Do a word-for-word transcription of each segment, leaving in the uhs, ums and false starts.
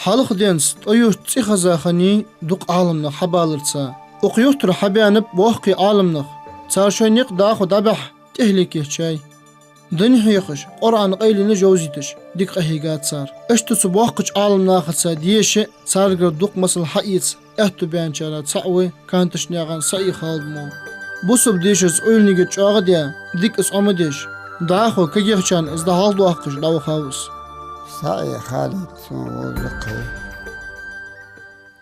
Хьалха денз тӀой юрта цӀихеза хиннай дукха Ӏаламнах хьабаларца. Укх юртара хьабаьннаб боккхий Ӏаламнах. Цар шоай никъ дӀахо дӀабахьа тӀехьале кийчъяьй. Дин хьехаш, Къуръан къайленаш йовзийташ дика къахьийгад цар. Иштта цу боккхача Ӏаламнахаца деша, царгара дукха масал хьаэца аьттув баьнначарех цаӀ ва Канташнаькъан СаӀий Халид-молла. Бусалба дешаца Ӏуйранна чӀоагӀа а даь, дика из Ӏомадеш, дӀахо кагийчарна из дӀахьалхадоаккхаш дӀавахав из. СаӀий Халид сона вовза кхы.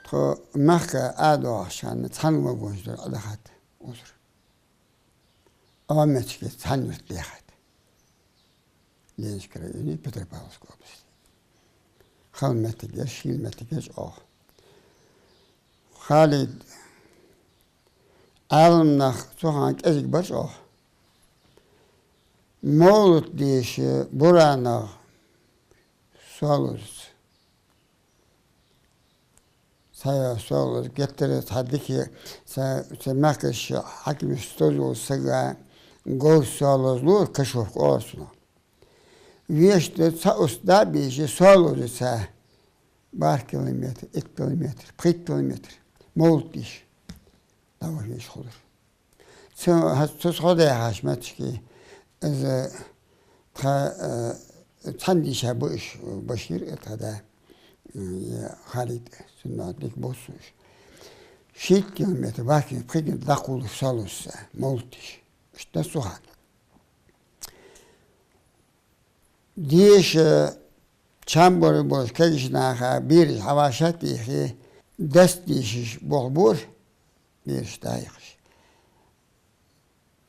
Тхо мехка ӀодоагӀача хана цхьан вагонаш дора Ӏодахийта укхазара. Ӏомаьчке цхьан юрта дехийта. Ленинский районе, Петропавловской области. Хала моттиг яр, шийла моттиг яр чӀоагӀа. Халид, Ӏаламнах цу хана кӀезига бар чӀоагӀа. Мовлат деша буранах соалозаца. Цхьа соалоза геттара цхьа дика, цхьа, цхьа мехкарча хьакимашта стол йолча сага говза соалоза лора, кашовка оал цунах. Вешта цхьа уст дӀа а бийша, соалозаца барх километр, итт километр, пхийтта километр мовлат деша дӀаваха везаш хулар. Цу, хӀа-, цу схьа дехаш моттигашка из тха, э, цхьана дийша ба уж, Башир, э, тха да, э, Халид, цунна дика бовз уж. Шийтта километр, барх километр, пхи километр дӀакхувлаш соалозаца, мовлат деша. Иштта цу хана. Деша, чам бора болаш кагийча наха бераш хьавӀашагӀтехе, даст дешаш болх бора, бераш дӀаяхаш.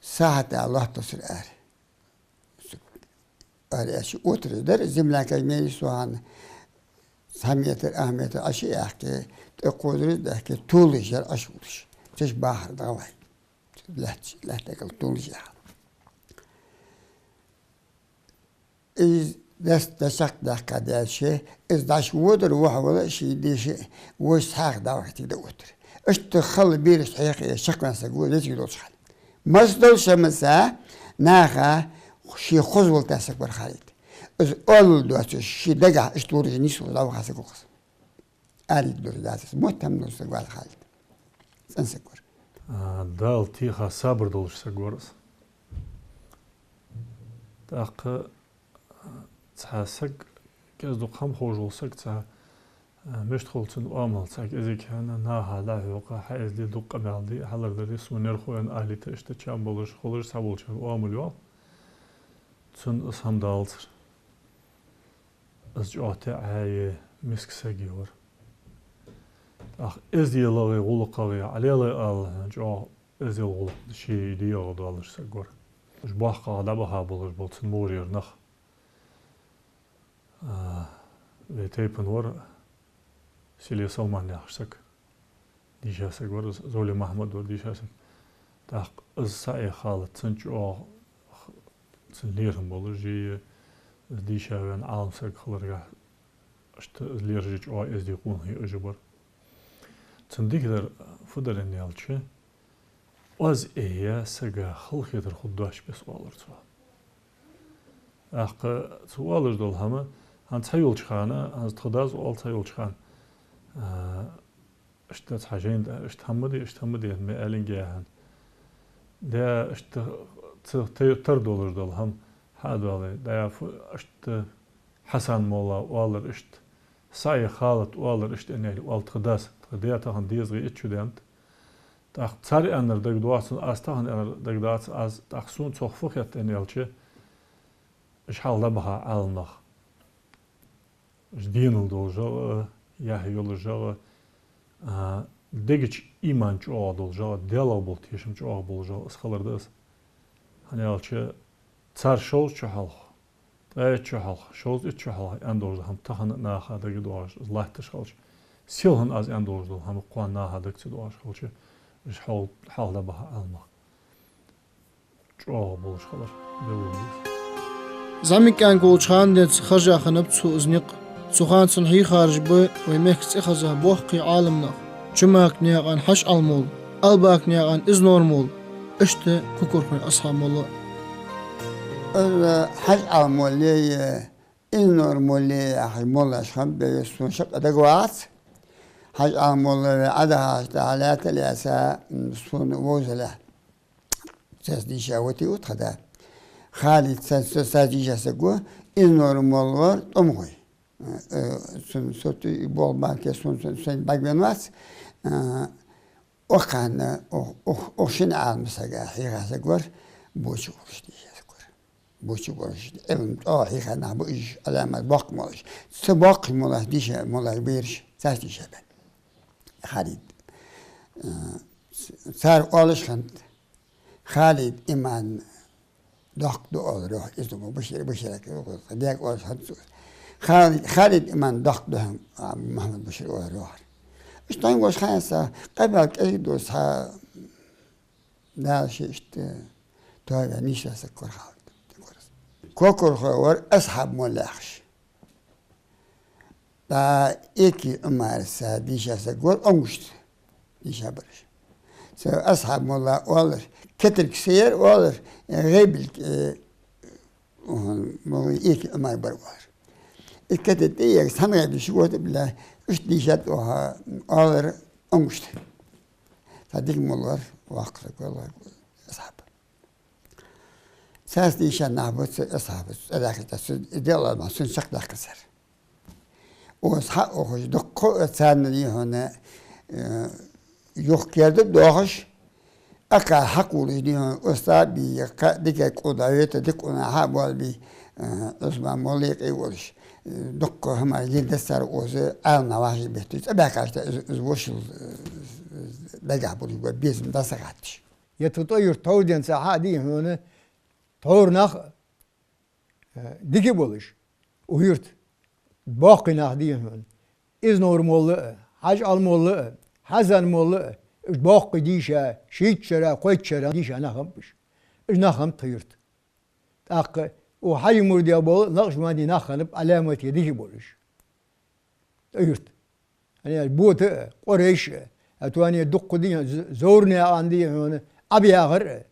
Сахьата лоатталцар ара. Ара аьлча, отрыв дар, земляника мел йисвахана, цхьа метр, ах метр Ӏаш а яьккхе, тӀакхозараш а даьхке, тулаш яр Ӏаш улаш. Цаш бахар дагӀалай. Лаьтта, лаьтта кӀал тулаш яхар. Из даст дӀачакхдаккха даьлча, из дӀачуводар, вахавала ший деша, вож цхьаькха дӀавахийтаргда отрыв. Иштта хала бераш хьекха чакхваьнна саг ва, везиг долча хана. Масса долча масса наха ший хоза волаш саг вар Халид. Из оалал доацаш, ший дагахьа иштта лораша нийсвала дӀаваха саг ва-кх из. Ариг дург дац из, моттам дург саг вац Халид. ЦӀена саг вар. А, Дала теха сабар долаш саг вар из. ТӀаккха цхьа саг, кӀезиг-дукха хӀама ховш вола саг цхьа, а, мишта хул цун оамал, цхьа кӀезига хӀама наха дӀахьокха, хьаэзде, дукха къамаьл де, хьалар дар де, сона нерхо ян алита, иштта чам болаш, хулаш, цхьаболчар оамал йоал. Цунна из хӀама далацар. Из чӀоагӀа таьӀа а, миска саг а вар. ТӀаккха эздел а, гӀулакх а, Ӏалелай ала хьона, чӀоагӀа эздел, гӀулакх ший дегӀа долаш саг вар. Уж боккхагӀа дӀабаха болаш бола цун мугӀарера нах. А, вай тайпан вар Селе Салман яхаш саг. Дийша саг вар из, Зовле Махьмад вар дийша саг. ТӀаккха из СаӀий Халид, цун чӀоагӀа, цун лерхӀам болаш жи, из дийша ваьнна Ӏалам саг хиларгахьа, иштта из лерхӀа жи, чӀоагӀа эздий къонахий уж а бар. Цун дикадар фу дар аьнна аьлча, оаз эха сага халахетар хургдоацаш беса оалар цо. ТӀаккха цо оалаш дола хӀама, хӀанз цхьайолча хана, хӀанз тха дас оал цхьайолча хана, а, иштта цхьа жайна тӀа, иштта хӀама де, иштта хӀама де, ма аьллинге хьона. Даь, иштта цу тар-, тара долаш дола хӀама хьадоале. Даь, фу, иштта Хьасан-молла оалар иштта, СаӀий Халида оалар иштта аьнна аьле, оал тха дас, тха даь тахан дезагӀа итт шу даьннад. ТӀаккха цар аьннар дагадоагӀа цунна, аз тахан аьннар дагадац, аз тӀаккха сона цох фу хет аьнна аьлча, уж хьалха дӀабаха Ӏаламнах. Уж денал долаш а, яхь йолаш а, а, дега чу иман чӀоагӀа долаш а, Даьлах бола тешам чӀоагӀа болаш а, из хилар да из. ХӀана аьлча, цар шовзткъа шу хьалха, ткъаь итт шу хьалха, шовзткъа итт шу хьалха аьнна долаш да хӀама тахан а наха дагадоагӀаш, из латташ хилча, селхан аз аьнна долаш дола хӀама кхоана наха дага ца доагӀаш хилча, уж хьал-, хьалха дӀабаха Ӏаламнах чӀоагӀа болаш хилар белгало да. ЗӀамига кӀаьнк волча хана денз харжа хиннаб цо из никъ. Цу хана цунна хьийхараш ба вай мехка цӀихеза боккхий Ӏаламнах: Чумакнаькъан Хьажа-Ӏаьла-молла, Албакнаькъан Изнор-молла, иштта Кукурхой Асхьаб-молла. Из Хьажа-Ӏаьла-моллеи Изнора молла яхаш моллаш хиннаб, сона шаккха дагавац. Хьажа Ӏала молла ве Ӏадахаш тӀа лаьтта лаьца, м, сона вовзале. Цас дийша вати ут хада. Халид цас, цас, цас дийша саг ва, Изнора молла вар тӀомгой. Э, э, цун соту и бол банке сун, сун, сун багвен вац. Э, охана, ох, ох, ох шин Ӏалам сага хьийха саг вар, бочу гурш дийша саг вар. Бочу гурш, Ӏилма тӀо хьийха нах ба уж, Ӏаламат боккха моллаш. Ца боккха моллаш дийша, моллаш бераш, цас дийша бен. Халид. Э, ц-, цар олаш хант. Халид иман доккха да оалар йоах, из ду Башир, Башир, дег оалаш хант цо. Халид, Халид иман доккха да хьона, а, Мухьаммад Башир оалар йоах. Иштта тӀонгош ханса, къабал кӀезиг доса, Дала ши иштта тоаве нийса саг вар Халид. Кокурхой вар Асхьаб молла яхаш. ТӀа Эки Ӏумара са дийша саг вар Онгушт. Дийша бараш. Са Асхьаб молла оалар, кетарг са яр оалар, гӀебилг, э, молла Эки Ӏумар бар оалар. Из кетар тӀа егас цхьан гӀебилг ши гота била, уж дийшад оаха оалар Онгушт. Цхьа дика молла вар, воккха саг вар Асхьаб. Цас дийша нах ба цу Асхьабаца, цӀадаьхкача цу делла ма сун чакхдаьккхар цар. Оаха хьаухаш, дукха а царна дий хьона, э, юхакерда доахаш, акха хьакхувлаш дий хьона, оста бий, кхы дика къу дӀавета, дика къу наха а бола бий, э, Ӏусман молла юкъе волаш, э, дукха хӀама леладаьд цар оаха, Ӏалам нах вахаш бетта, цӀабаьхкача из, из вошал, э, дагахь болаш ба безам дӀасагӀатташ. Е тхо тӀо юрт тховденца хьа дий хьона, тховра нах, э, дика болаш, у юрт боккхий нах дий хьона. Изнора молла а, Хьажа Ӏала молла а, Хьасан молла а, уж боккхий дийша, шийтта шера, кхойтта шера дийша нах хиннаб уж. Уж нах хиннаб тха юрт. ТӀаккха у Хьажа мурдех бола Накъшбанди нах хиннаб Ӏаламате дика болаш. ТӀа юрт. Хьанял бота а, къурайш а, а тоане дукха дий хьона, з-, зовране а дий хьона, Ӏаб яхар а,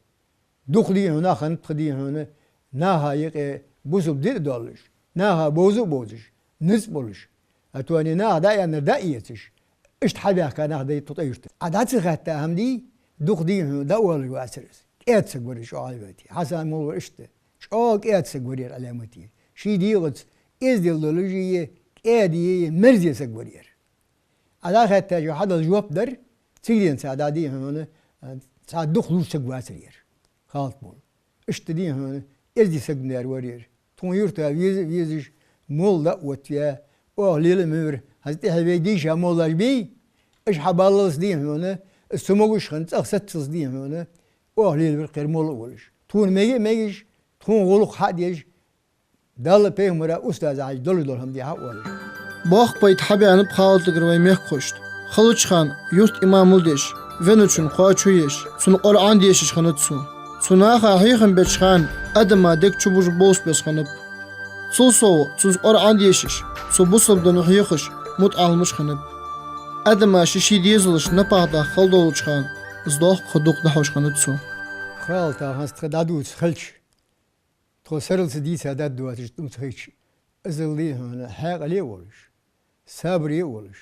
дукха дий хьона, нах хиннаб тха дий хьона, наха юкъе бусалба ди а долаш, наха бовза а бовзаш, низ а болаш, а тоане наха дӀааьннар дӀаэцаш, иштта хьабаьхка нах дай тхо тӀа юрта. Ӏа дӀа ца хаьтта хӀама дий, дукха дий хьона, дӀаоалаш вацар из. КӀаьда саг вар из чӀоагӀа Ӏаламате. Хьасан молла вар иштта. ЧӀоагӀа кӀаьда саг вар ер Ӏаламате. Ший дегӀаца эздел долаш а, кӀаьда а, мерза саг вар ер. Ӏа дӀа хаьттача хьадала жоп дар, цигденца дӀа дий хьона, цхьа дукха лувш саг вацар ер. Халид молла. Иштта дий хьона, эздий саг ма дар вар ер. Тхона юрта веза, везаш, молла дӀаоттаве, оаха лела а ма вир, хӀанз тӀехьа вай дийша моллаш бий, уж хьабаллалца дий хьона, из цамогаш хинна, цӀагӀа саццалца дий хьона, оаха лелавир кхера молла а волаш. Тхона мега а мегаш, тхона гӀулакх хьа а деш, Далла, пайхамара, устаза хьежа долаш дола хӀама де хьаоалаш. Боккха пайда хьабаьннаб Халидагара вай мехкахошта. Халача хана юрта имамал деш, венначун кхоачо еш, цунна Къуръан дешаш хиннад цо. Цу наха хьехам беча хана адама дег чубужа бовзаш беса хиннаб. Цул совгӀа, цунца Къуръан дешаш, цо бусалба дин хьехаш, мутаӀалимаш хиннаб. Адама ший-ший дезалашта напагӀа даха хала долча хана, из доккха дукха дӀахьош хиннад цо. Халид хӀанз тха дӀадувца хилча, тхо сарралца дийца даргдоацаш тӀа ма ца хилча, иззал дий хьона хьаькъале а волаш, сабаре а волаш,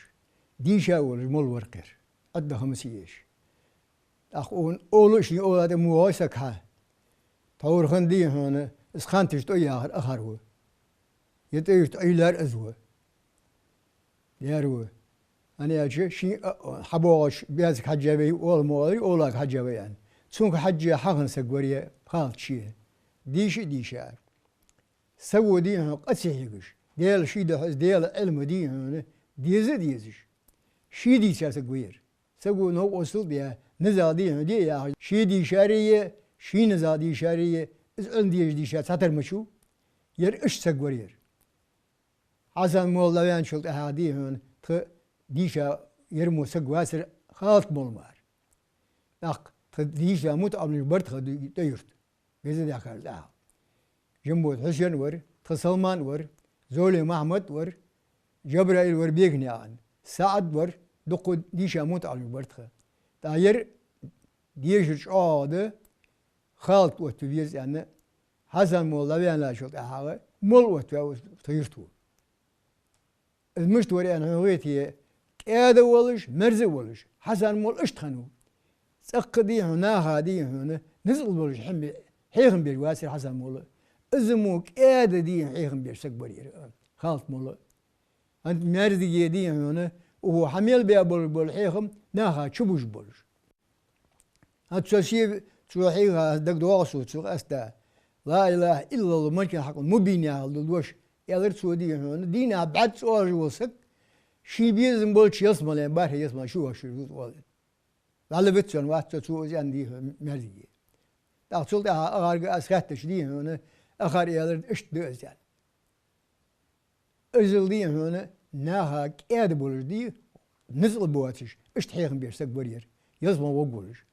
дийша а волаш молла вар-кх ер, Ӏадда хӀама ца еш. ТӀаккха укхун оалаш ший оала тӀа ма вогӀий саг хьа. Тховра хинна дий хьона, из ханташ тӀо яхар ахар ва. Е тӀа юрта Ӏуйла яр из ва. Яр ва. ХӀана аьлча, ший а, а, хьабоагӀача баьцага хьежжа вай, оала ма оалий, оалага хьежжа вай аьнна. Цунга хьежжа хьахинна саг вар ер Халид ше. Дийша а дийша. Саго дий хьона къа ца хьегаш, Даьла ший духьа из, Даьла Ӏилма дий хьона, деза а дезаш, ше дийца саг вар ер. Саго новкъостал а бе, низагӀа дий хьона де а яхаш, ше дийшари е, ший низагӀа дийшари е, из Ӏилма дезаш дийша цхьатарра ма вий, ер иштта саг вар ер. Хьасан молла дӀаваьнначул тӀехьагӀа дий хьона, тха дийша ер мо саг вацар Халид молла мара. ТӀаккха тха дийша мутаӀалимаш бар тха ду-, тӀа юрта. Веза даьхкар тӀехьа. Жамбот Хьусен вар, тха Салман вар, Золе Махьмад вар, Жабраил вар Бекнаькъан, СаӀад вар, дукха дийша мутаӀалимаш бар тха. ТӀаккха ер дешар чӀоагӀа да, Халид отта веза аьнна, Хьасан молла дӀаваьнначул тӀехьагӀа, Мол оттаваьв из тха юрто. Из мишта вар аьнна хьона гӀетте, кӀаьда а волаш, мерза а волаш, Хьасан-молла иштта хиннав. ЦӀаккха, дий хьона, наха, дий хьона, ницкъ болаш хьехам бе-, хьехам беш вацар Хьасан-молла. Из мо кӀаьда, дий хьона, хьехам беш саг бар ер, Халат-молла. ХӀанз мерза а, дий хьона, укхо хьа мел беш бола, бола хьехам наха чубузаш болаш. ХӀанз цо ше, цо хьийха, аз дагадоагӀа сона цо къаьстта: «لا إله إلا الله ملك الحق المبين», яхаш дола дош, аьлар цо, дий хьона, дийнахьа бӀарга чӀоагӀа вола саг, ший безам болча ялсмален, бархӀе ялсмален шу вошур ву, оалар. ВӀалла веццан вац цо, цо из аьнна, дий хьона, мерза а. ТӀаккха цул тӀехьагӀа акхарга аз хаьттача, дий хьона, акхар аьлар, иштта да из аьнна. Иззал, дий хьона, наха кӀаьда болаш, дий, ницкъ боацаш, иштта хьехам беш саг бар ер, ялсмала вогаш волаш.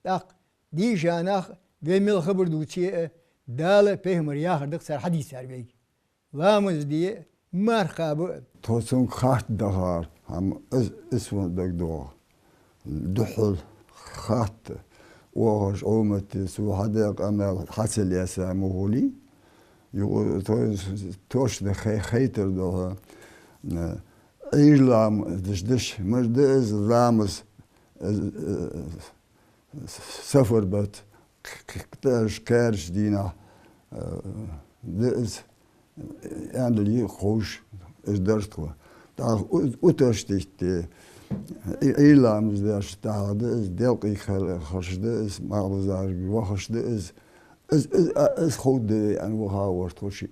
ТӀаккха дийша нах, вай мел хабар дувце а, Дала, пайхамара яхар да-кх цар хьадийцар вайга. Ламаз де а, марха кхаба а. Тхо цунга хатта дахар, хӀама из, из сона дагадоагӀа. Духхьал хатта, оаха Ӏоматте цо хьадаь къамаьл хьа ца лаьца ма хулий. Юха тхо точно хай-, хайтар духьа, э, Ӏуйра ламаз деш, деш, мишта да из ламаз, э, э, сафар бац, кх-, кх-, кхерача дийнахьа, э, да из, аьнна дале а ховш, из дар тхо. ТӀаккха у-, уташ тӀехьа, Ӏуй-, Ӏуйра ламаз деш, тӀаккха да из, делкъий хар-, харш да из, малхбузарга вахаш да из. Из, из, а, из ховргда вай аьнна, ваха вар тхо шиъ.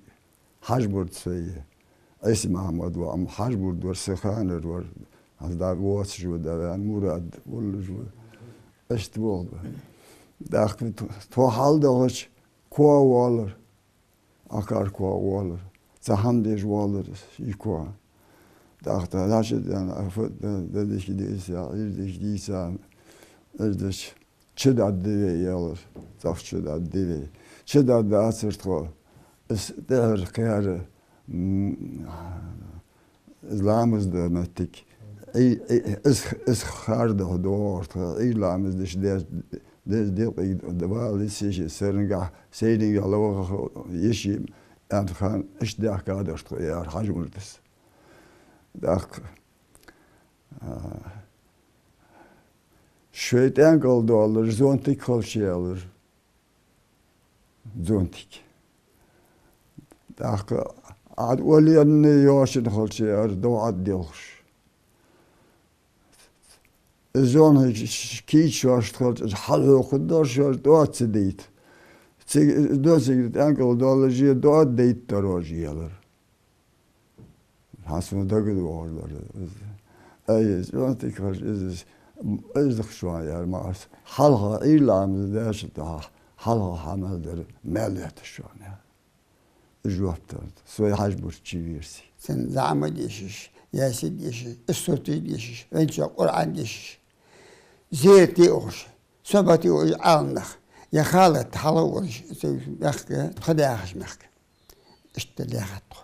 Хьажбурда сай Ӏийса-Махьмад ва, амма Хьажбурда вар са ханара вар, хӀанз дӀа воацаш ва, дӀаваьнна Мурад волаш ва. Иштта болх ба. ТӀаккха тхо хьалдахача, коа воаллар, акхар коа воаллар, цхьа хӀама деш воаллар из, из коа. ТӀаккха тха дӀачудаьнна, афа да, да дика дийца, Ӏуйра дика дийца, Ӏуйра дича, чударгда вай, аьлар, цӀагӀа чударгда вай. Чударгдацар тхо. Из тӀехьара кхаьра, м, из ламаз да моттиг. Ӏуй-, Ӏуй-, из, из хар духьа доагӀар тха, Ӏуйра ламаз деш, деш, деш, делкъий вала йисай, сарангахьа, сайрангахьа лаваха йисай, аьнна хана, иштта даьхкадар тхо, аьлар Хьажмурдас. ТӀаккха, а, шоай тӀаьнкал доаллаш зонтик хилча, аьлар. Зонтик. ТӀаккха Ӏад оленна йоашан хилча, аьлар, дов Ӏад делхаш. Из зонтик кийча шоашта хилча, хьалхьокхаргда шоаш, дов Ӏад ца дайта. Цига, дов цига тӀаьнкал доаллаш, дов Ӏад дайта дорожа, аьлар. Хьа сона дагадоагӀаш дар из. Ай, из зонтик хилча, из, из, из да-кх шоана, аьлар, ма аз. Хьалха Ӏуйра ламаз деш, хьалха хьа мел дар маьл лаьтташ шоана, аьлар. Из жоп далар. Сой Хьажбурда чу вийрзий. Цун зӀамига дешаш, ясиг дешаш, из сурташ дешаш, венча Къуръан дешаш. Зерате ухаш, собате ухаш Ӏаламнах. Е халат хьалха волаш, цу мехка, тха дахаш мехка. Иштта лехад тхо.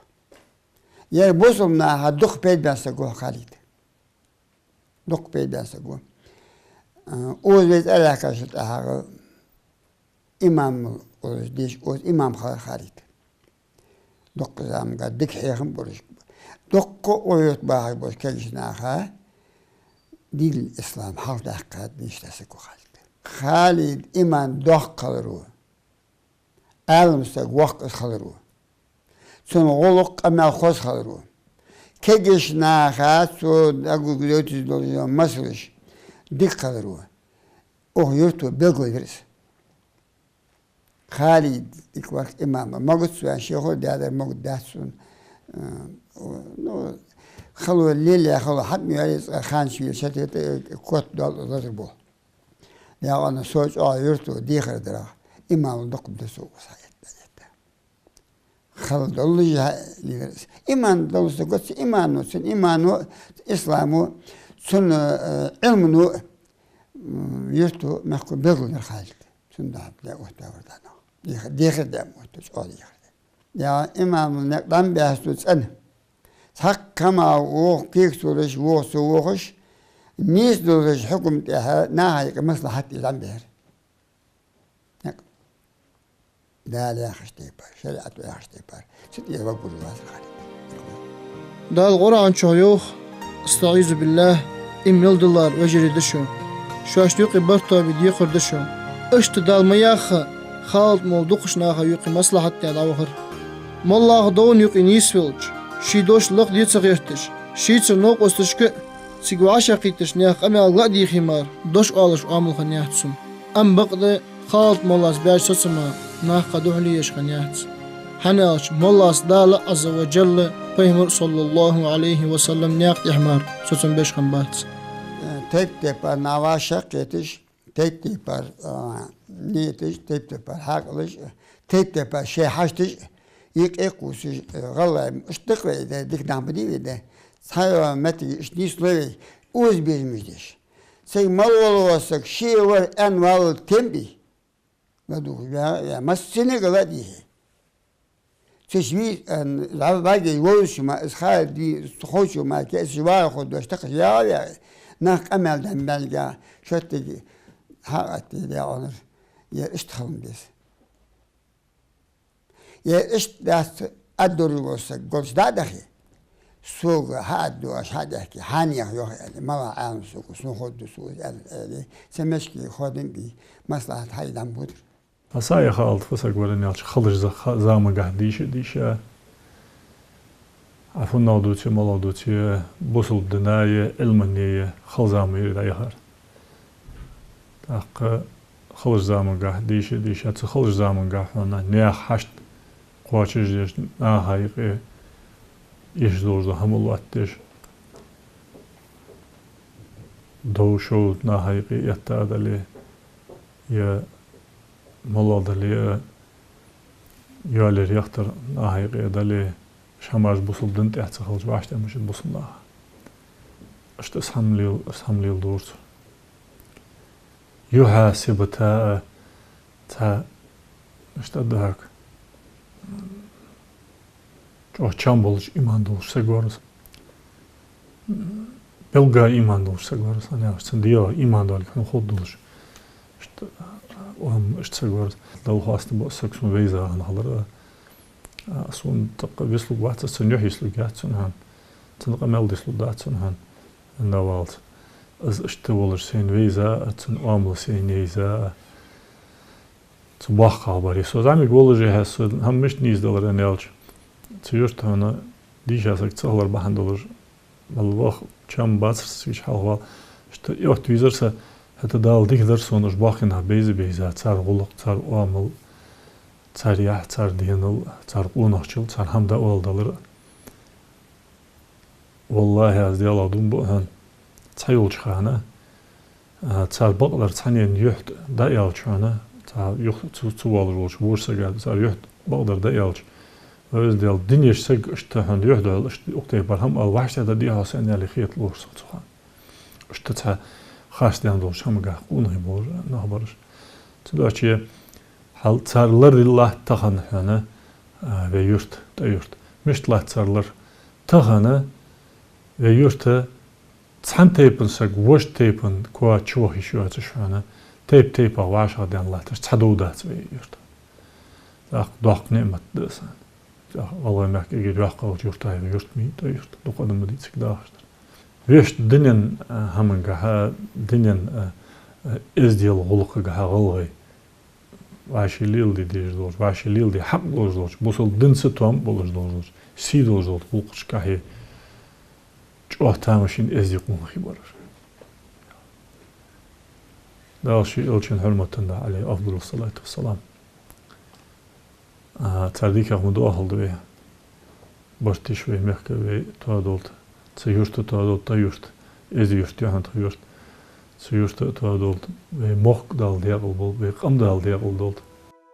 Ер бусалба наха дукха пайда баь саг ва Халид. Дукха пайда баь саг ва. А, укхаза вай цӀердаьхкачул тӀехьагӀа имам волаш деш, укхаза имам хилар Халид. Дукха заманга дика хьехам болаш, дукха укх юрта бахаш болча кагийча наха дин ислам хьалхадаьккха дийша саг ва Халид. Халида иман доккха хилар ва. Ӏалам саг воккха из хилар ва. Цун гӀулакх, къамаьл хоза хилар ва. Кагийча наха цо дӀагургдойташ дола масалаш дика хилар ва. Укх юрто белгалвир из. Халид, икварх имам, могуц ваьнна шехо даьдар, могуц дац цун. Э, ну, хало лелая, хало хьатма яли, ханаш вийла шатета, э, кот дол лазар бо. Яхана со чӀоагӀа юрто дехар дарах, имамал дукха да со ус хьаэтта, хьаэтта. Хала доллаш хьа-, лелар из. Иман доллаш саг ва, цу имано, цун имано, исламо, цун, э, Ӏилмано, м, юрто, мехко белгалвир Халид. Цун дахьа ле оттавар да нах. Деха-, дехар да мотта, чӀоагӀа дехар да. Я имам некъ дӀа ма баьсту цӀена. Цхьаккха хӀама вох, кегас волаш, вох со вохаш, нийса долаш хьукам тӀехьа, наха юкъе маслахьат де дӀа ма баьр. Некъ. Дала яхача тайпара, шариӀато яхача тайпара. Цу тӀера вагур вазар хьале. Дала Къуръан чу йоах: «АстаӀизу биллахӀ, иман мел диллар, вежарий, да шо. Шоашта юкъе барт тоабе дехар да шо». Иштта Дала ма яхха, Халид-молла дукхача наха юкъе маслахьат даь дӀавахар. МоллагӀа довна юкъе нийсвелча, ший дош лакха де ца гӀерташ, шийцара новкъосташка а, цига вӀашагӀкхийттача наьха къамаьлга ла а дийхе мара, дош оалаш оамал хиннаяц цун. Амма бакъда Халид-моллас баьча соцама нах кхы духьале еш хиннаяц. ХӀана аьлча моллас Дала Ӏазза ва Джалла, Пайхамар, саллаллахӀу Ӏалайхи ва саллам, наькъа тӀехьа мара соцам беш хиннабац. Тайп-тайпара нах вӀашагӀкхеташ, тайп-тайпара, а, нийташ, тайп-тайпара хьаькъалаш, тайп-тайпара шоай хьашташ, юкъе кхувсаш, а, гӀалгӀай, иштта да-кх вай, дика нах ма дий вай. Цхьайола моттиге иштта нийслой вай, озабезамаш деш. Цига мел вола саг ше вар аьнна валлалца тем бий? Ма духьа ваьгӀа а ваьгӀа, массанега ла а дийхе. Цу чу вий, а, вӀа-, вӀаьгий вовзача ма, из Халид вий, цу ховчо ма, кхы из вагӀа хургдош, тӀаккха яла а ваьгӀа, нах къамаьл даь маьлга, шоттиге хьакъ атта даь Ӏонар, е иштта хила ма беза. Е иштта дац, аддур вола саг голча дӀа а дахе, сога хьаадду, аш хьадехке, хьанех йоах аьле, мала Ӏалам сога, сона ховргда цо из аьле, аьле, цу мешке ходам бий, маслахьат хьайдам будар. Аса я Халид фу саг вар аьлча, халача за-, ха-, замангахь дийша, дийша. Ӏа фуннагӀа дувце, малагӀа дувце, бусалба дина е Ӏилман е хала зама яр дӀаяхар. ТӀаккха халача замангахь дийша, дийша, цу халача замангахь хьона наьха хьашт кхоачашдеш, наха юкъе еш долаш дола хӀама лоаттадеш, дов-шов наха юкъе этта а дале, е малагӀа дале а, йоалаяр-яхийтар наха юкъе дале, шамаш бусалба дина тӀа ца хилча, вӀаштӀехьа мишта бусалба наха. Иштта из хӀама лел-, из хӀама леладора цо. Юхьасиб, цхьа, иштта да хьога, чӀоагӀа чам болаш, иман долаш саг вар из. Белггала иман долаш саг вар из, хӀана аьлча цун дегӀа иман долга хьона ховргдолаш. Иштта, ам, иштта саг вар из. Далла хоастам ба, саг сона вайза хинна хилар. А, сона тӀаккха вислургвац, аз цунна юхь йислургьяц сона хӀанз. Цунна къамаьл дислургдац сона хӀанз, аьнна валлалца. Из иштта волаш сайна вайза а, цун оамал сайна яйза а. Цу боккхагӀбаре. Со зӀамига воллашехьа, со хӀама мишта нийсделар аьлча, цу юрта хьона дийша саг ца хилар бахьан долаш, валлахӀи, чам бацар са цигача хьалха вала. Иштта оттавийзар со, хӀаьта Дала дика дар сона, уж боккхий нах бейза-бейза, цар гӀулакх, цар оамал, цар яхь, цар денал, цар къонахчал, цар хӀама дӀаоаладалар. ВаллахӀи, аз Даьлах дув буъ хьона, цхьайолча хана, а, цар бакъдар цхьаннена юхь тӀа дӀааьлча хьона, цхьа юха цу, цу волаш волча вожа сага цар юхь тӀа бакъдар дӀааьлча, вай из Даьла, динъеш саг иштта хьона юхь дӀаоал, иштта укх тайпара хӀама ала, вӀаштӀехьа дӀадехьа хьо са аьнна аьле хеталора сона цу хана. Иштта цхьа харцденна долча хӀамагахь къонахий болаш нах бар уж. Цудухьа хьал цар лар латташ тахан хьона, а, вай юрт, ТӀой-Юрт. Мишта латт цар лар? Тахан вай юрта цхьан тайпан саг вож тайпан коа чувахийташ йоацаш хьона, тайп-тайпара вӀашагӀдаьнна латташ цхьа дов дац вай юрта. ТӀаккха доккха ниӀмат да из. ТӀаккха ГӀалгӀай мехка эггара йоккхагӀча юртех я вай юрт ма йий ТӀой-Юрт, дукха адам ма дий цига дахаш дар. Вешта дина, а, хӀамангахьа, дина, а, а, эздел гӀулакхагахьа гӀалгӀай вӀаший леладе дезаш долча, вӀаший леладе хьакъ долаш долча, бусалба динца тоам болаш долаш долча, сий долаш долча гӀулакхашкахьа чӀоагӀа тамашийна эздий къонахий бар уж. Дала ший элчан хьурмата тӀа, Ӏалайхи афдалу салату ва салам, а, цар диках ма доахалда вай. Барт йиш вай мехка вай тоадолда, цу юрта тоадолда, ТӀой-Юрт, эздий юрт я хьона тха юрт. Цу юрта тоадолда, вай мохк Дала даькъала болба, вай къам Дала даькъала долда.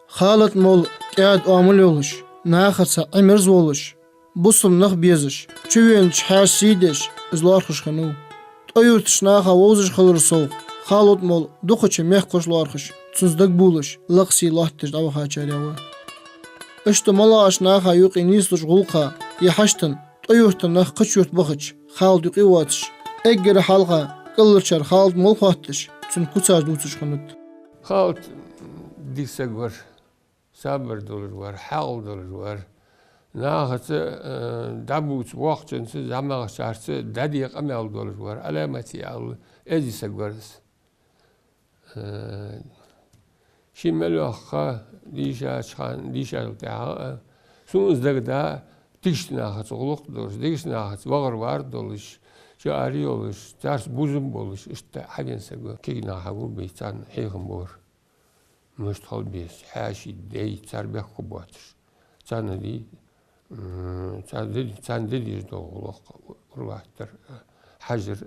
Халид-молла кӀаьда оамал йолаш, нахаца Ӏимерза волаш, бусалба нах безаш, чувенача хьаьша сий деш, из лоархӀаш хиннав. ТӀой-Юртарча наха вовзаш хиларал совгӀа, Халид-молла дукхача мехкахошка лоархӀаш, цунца дагабувлаш, лакха сий лоаттадеш дӀавахачарех ва. Иштта малагӀча наха юкъе нийслуш гӀулакха е хьаштан ТӀой-Юртара нах кхыча юрта бахача, Халид юкъе воацаш, эггара хьалха кӀалхарчар Халид-молла хотташ, цун куцаш дувцаш хиннад. Халид дика саг вар. сабар долаш вар, хьаькъал долаш вар. Нахаца, э, дӀабувца воккхачунца, зӀамагӀчарца дӀаде къамаьл долаш вар. Ӏаламате аьлча, эздий саг вар из. Э, ше мел йоаккхача, дийшача хана, дийшачул тӀехьагӀа, э, сона из дагадоагӀа, дикача нахаца гӀулакх долаш, дикача нахаца вахар-вар долаш, чӀоагӀа йолаш, царца бувзам болаш, иштта хьавена саг ва, кагий нах хьагулбе, царна хьехам бора. Мишта хила беза, хьаьший, даьй, цар бехк боацаш. Царна де, м, царна де, царна де дезаш дола гӀулакх, ура-латтар, хьажар,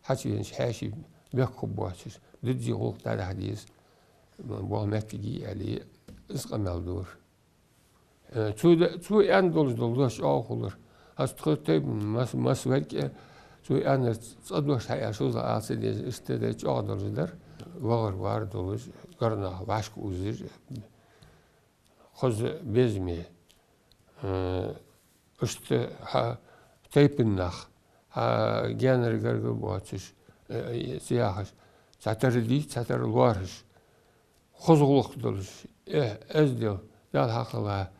хьачувенача хьаьший бехк боацаш, дизза гӀулакх дӀадахьа деза, м, болх моттиг я аьле, из къамаьл дора. Э, цо да-, цо аьнна долаш дола дош чӀоагӀа хулар. Аз тхо тайпан мас-, масса варг а цо аьннар цкъа дош хьаэш, шозлагӀа ала ца дезаш, иштта да чӀоагӀа долаш дар. Вахар-вар долаш, гаргара нах вӀашка узаш, хоза безаме, э, иштта хьа тайпан нах, хьа гаьнара гаргара боацаш, э, э, ца яхаш, цхьатарра дий, цхьатарра лоархӀаш, хоза гӀулакх долаш, э, эздел, Далла хьакъ хилла,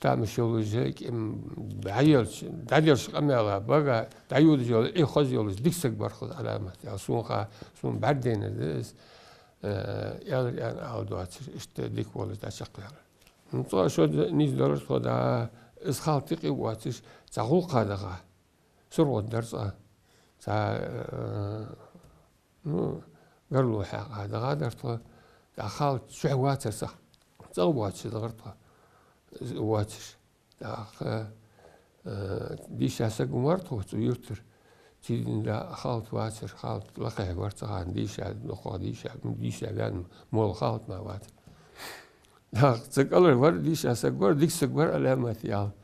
тамаш йолаш, кӀим бӀаелча, дӀаделча къамаьла, бага дӀайодаш йола, э, хоза йолаш, дика саг вар-кх из Ӏаламате аьлча. Сона ха-, сона бӀаргадайнар да из, э, аьлар аьнна ала доацаш, иштта дика волаш дӀачакхваьлар. Ну, цкъа шозза нийсдалар тхо да, из халт юкъе воацаш, цхьа гӀулакха дагӀа. СурхотӀа дар цкъа. Цхьа, э, ну, гарло хьакъехьа дагӀа дар тхо. ТӀаккха халт чухь вацар цхьа. ЦӀагӀа воацаш дагӀар тхо. Воацаш. ТӀаккха, э, дийша саг ма вар тхо цу юртара. Цу дийнахьа халт вацар, халт лакхехь вар цу хана дийша, дукха дийша, ну, дийша ваьнна, молла халт мара вацар. ТӀаккха цу кӀалхара вар, дийша саг вар, дика саг вар Ӏаламате аьлча.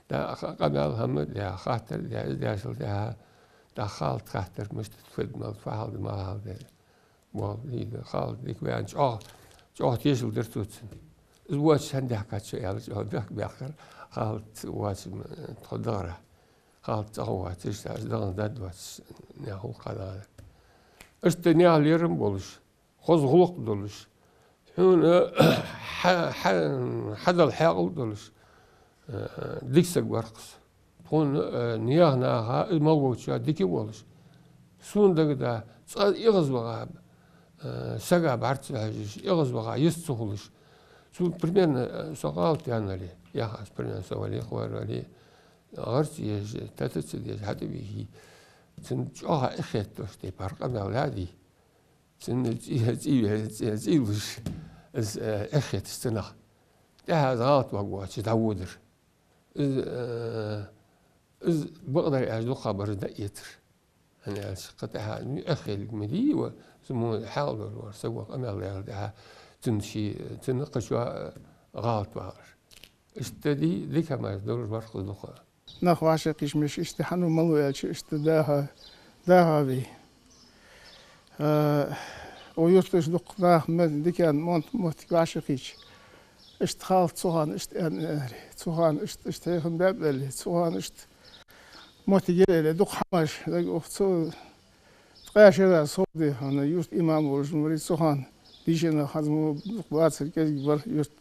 ТӀаккха къамаьл хӀама даь, хаттар даь, из дешал тӀехьа, тӀаккха халт хаттар, мишта да, фуд, мала да, фу хьал да, мала хьал да. Бо, из халт дика ваьнна, чӀоагӀа, чӀоагӀа тешал дир цо цунна. Из воацаш хӀана даьхкад шо аьлча, чӀоагӀа бехк баьккхар, халт воацаш, м, тхо дагӀара. Халт цӀагӀа воацаш, аз дагӀан дад воацаш, наьха гӀулакха дагӀа. Иштта наьха лерхӀам болаш, хоза гӀулакх долаш, хьона хьа-, хьа-, хьадала хьаькъал долаш, э, дика саг вар-кх из. Тхона, э, наьха наха, из мел волчоа дика волаш. Сона дагадоагӀа, цкъа эгӀазваха, э, сага бӀарга ца хьежаш, эгӀазваха йист ца хулаш. Цо примерно, э, со гӀалат даьннадале, яхаш, примерно, со вале, хӀара вале, гӀар ца еш, тата ца деш, хьатӀавихе, цунна чӀоагӀа эхь хеташ тайпара къамаьл даьд. Цунна цӀи-, цӀи-, цӀи-, цӀийлуш, из, э, эхь хеташ цунах. ТӀехьа из гӀалат варг воацаш дӀаводар. Из, э, из бакъдар аьлча дукхагӀбараш дӀаэцар. ХӀана аьлча кхы тӀехьа, ну, эхь хиларг ма дий из, цу мо хьаькъал долаш вар саг ва, къамаьл даьлча тӀехьа, цунна ший, цунна кхычоа, э, гӀалат валар. Иштта дий, дика хӀамаш долаш вар-кх из дукха. Нах вӀашагӀкхийча, мишта иштта хьан ва, мала ва аьлча, иштта даха, даха вий. Э, укх юртара дукха нах ма-, дикан монт-, моттиг вӀашагӀкхийча, иштта халт цу хана иштта аьнна аьле, цу хана иштта, иштта хьехам баьб аьле, цу хана иштта моттиг яр аьле, дукха хӀамаш дага ух цу ткъаь шера сов, дий хьона, юрта имам волаш ма варий цу хана. Дийшача наха хӀанз мо дукха бацар, кӀезига бар юрта.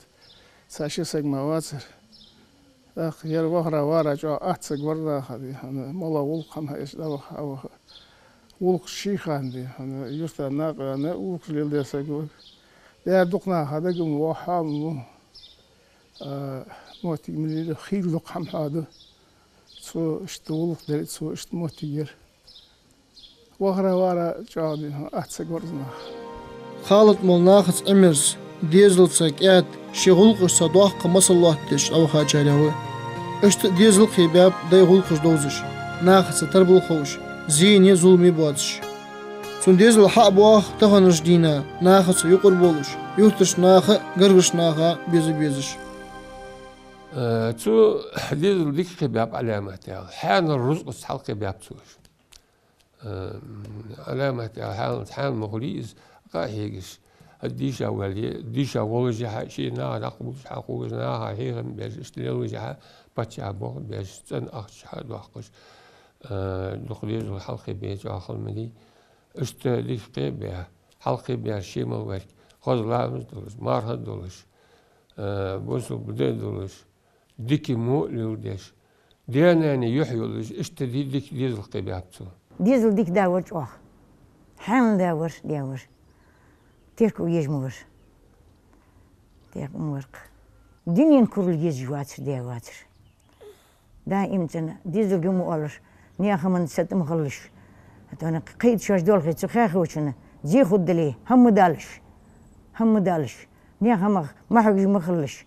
Цхьа-ши саг мара вацар. ТӀаккха ер вахара-вара чӀоагӀа атта саг вар наха, дий хьона, мала гӀулакх хӀама хьаэцаш дӀаваха, ваха. ГӀулакх ший хана, дий хьона, юрта накъа ваьнна, гӀулакхаш леладер саг ва. Дера дукха наха дага ма вахьа ма ву. А, моттиг ма лелаю, хийла дукха хӀама хьаду. Цо иштта гӀулакх дир, цо иштта моттиг яр. Вахара-вара чӀоагӀа, дий хьона, атта саг вар из наха. Халат-молла нахаца Ӏимерза, дезалца кӀаьда, ший гӀулакхашца доккха масал лоаттадеш дӀавахачарех ва. Иштта дезал кхебаьб дай гӀулакхаш довзаш, нахаца тарбал ховш, зене, зуламе боацаш. Цун дезал хьа а боагӀа таханарча дийнахьа, нахаца юкъара болаш, юртарча наха а, гаргарча наха а беза безаш. Э, цо дезал дика кхебаьб Ӏаламате аьлча, хьанал рузкъаца хьалкхебаьб цо уж. Э, Ӏаламате аьлча, хьанал, хьанал ма хулий из къахьегаш. ХӀаьта дийша вале, дийша волашехьа, ший наха дакъа болаш хьакхувш, наха хьехам беш, иштта лелашехьа, паччахьа болх беш, цӀена ахча хьадоаккхаш, э, дукха дезал хьалкхебе чӀоагӀа хала ма дий. Иштта дика кхебаь, хьалкхебаьр ше мел варг, хоза ламаз долаш, марха долаш, Э, бусалба ди долаш, дика мо а леладеш, даь-наьна юхь йолаш, иштта ди-, дика дезал кхебаьб цо. Дезал дика да вар чӀоагӀа. Хьанал да вар, даь вар. Терко езаш ма вар. Декъа ма вар-кх. Дунен курал езаш вацар, даь вацар. Даим цӀена дезалга ма оалаш, наьха хӀаман сатӀа ма хилалаш. ХӀаьта кхы а шоаш долхе цу хьехочунна зе хургдале, хӀама ма далаш. ХӀама ма далаш. Наьха хӀамах ма хьегаш ма хилалаш.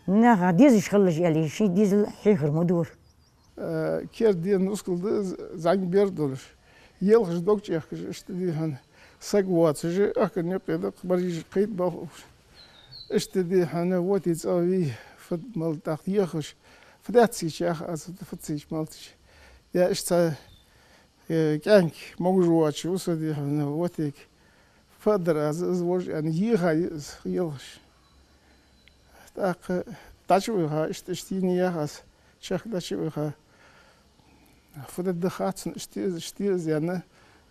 Наха дезаш хилалаш аьле, ший дезал хьехар ма дора. Э, керда ден нускал да, з-, зӀамига бер долаш. Елхаш дог чӀехкаш, иштта дий хьона. Саг воацаш, ахкан юкъе да-кх, баржийша кхийтта балха уж. Иштта дий хьона, воти цӀагӀа вий, фуд мала тӀаккха ехаш. Фу дац цига яхаш аз, фу дац цига мала цига. Я иштта цхьа, э, кӀаьнк могаш воацаш ва со дий хьона, вотега. Фу дар аз, из вож аьнна, еха я из елхаш. ТӀаккха дӀачу виха, иштта, иштта йина яхаш, чехка дӀачу виха. Фу де да хац сона, иштта я из, иштта я из аьнна.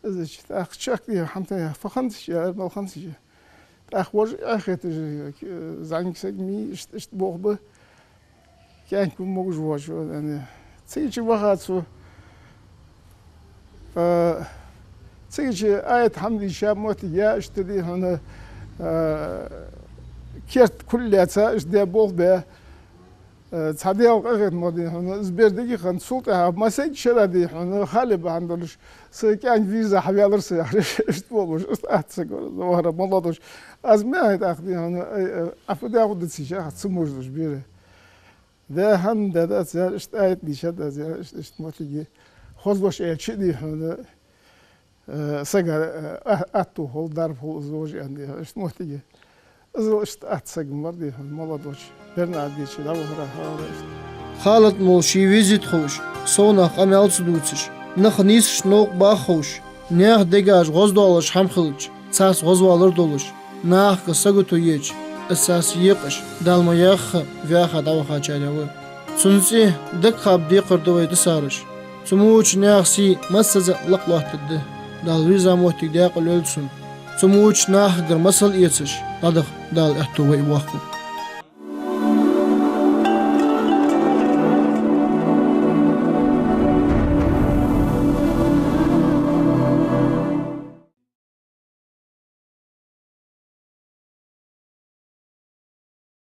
Из чу тӀаккха чехка дий хьона, хӀама тӀа фу хиннад цига, мала хиннад цига. ТӀаккха вож эхь хеташ, э, зӀамига саг ма йий, иштта, иштта болх ба. КӀаьнк ва могаш воацаш, аьнна. Цига чу ваха цо. А, цига чу аят хӀама дийша моттиг я, иштта дий хьона, а, керта кулг лаьца, иштта даь болх баь, а, цхьа Даьла къахетам ба дий хьона, из бер дагахь хиннад, цул тӀехьагӀа массайча шера дий хьона, хали бахьан долаш, са кӀаьнк дийрза хьаваьлар са яхаш, иштта болаш, иштта атта саг вар, вахара молодой. Аз ма аьннадий тӀаккха дий хьона, ай, ай, Ӏа фу даь хургда цига яхаш, цу муждаш бера. Да, хӀана да, да, цар иштта аят дийша да, цар иштта, иштта моттиге. Хозлуш аьлча дий хьона, э, сага, э, а-, атто хул, дарба хул из вож аьнна дий хьона, иштта моттиге. Изал иштта атта саг ма вар дий хьона, молодой. Бернард дийча дӀавахара хьалха иштта. Халат-молла ший везийта ховш, совнах къамаьл ца дувцаш, наха нийсача новкъа баха ховш, наьха дегаш гӀоздоалаш хӀама хилча, царца гӀозвалар долаш, нахага сагото еча, из царца екъаш, Дала ма яхха, ваьха дӀавахачарех ва. Цун цӀи дагахьа декхар да вай дисараш. Цу мо волча наьха сий массаза а лакха лоаттаргда. Дала веза моттиг даькъала йойла цун. Цу мо волча нахагара масал эцаш, дӀадаха Дала аьттув вай воаккхалба.